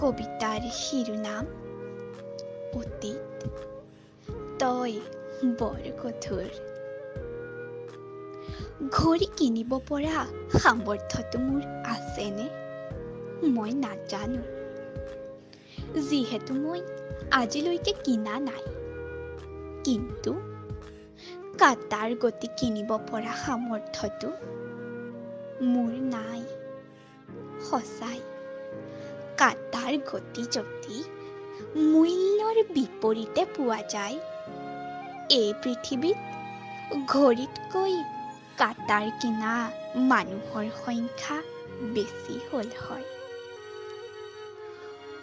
কবিতাৰ শিৰোনাম অতীত তই বৰ গধুৰ। ঘড়ী কিনিব পৰা সামৰ্থ্যটো মোৰ আছেনে মই নাজানো, যিহেতু মই আজিলৈকে কিনা নাই। কিন্তু কাটাৰ গতি কিনিব পৰা সামৰ্থ্যটো মোৰ নাই। সঁচাই কাটাৰ গতি যদি মূল্যৰ বিপৰীতে পোৱা যায়, এই পৃথিৱীত ঘড়ীতকৈ কাটাৰ কিনা মানুহৰ সংখ্যা বেছি হ'ল হয়।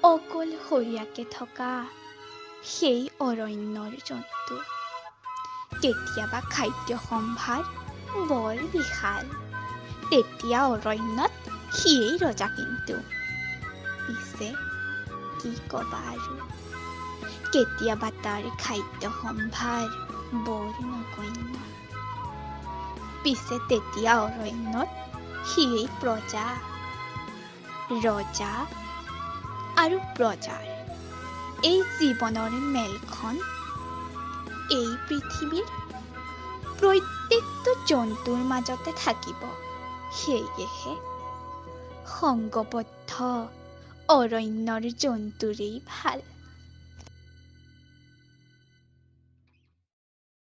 অকলশৰীয়াকে থকা সেই অৰণ্যৰ জন্তু কেতিয়াবা খাদ্য সম্ভাৰ বৰ বিশাল, তেতিয়া অৰণ্যত সিয়েই ৰজা। কিন্তু পিছে কি কবা আৰু, কেতিয়াবা তাৰ খাদ্য সম্ভাৰ বৰ নগণ্য। পিছে তেতিয়া অৰণ্যত সিয়েই প্ৰজা। ৰজা আৰু প্ৰজাৰ এই জীৱনৰ মেলখন এই পৃথিৱীৰ প্ৰত্যেকটো জন্তুৰ মাজতে থাকিব। সেয়েহে সংগবদ্ধ অৰণ্যৰ জন্তুৰেই ভাল।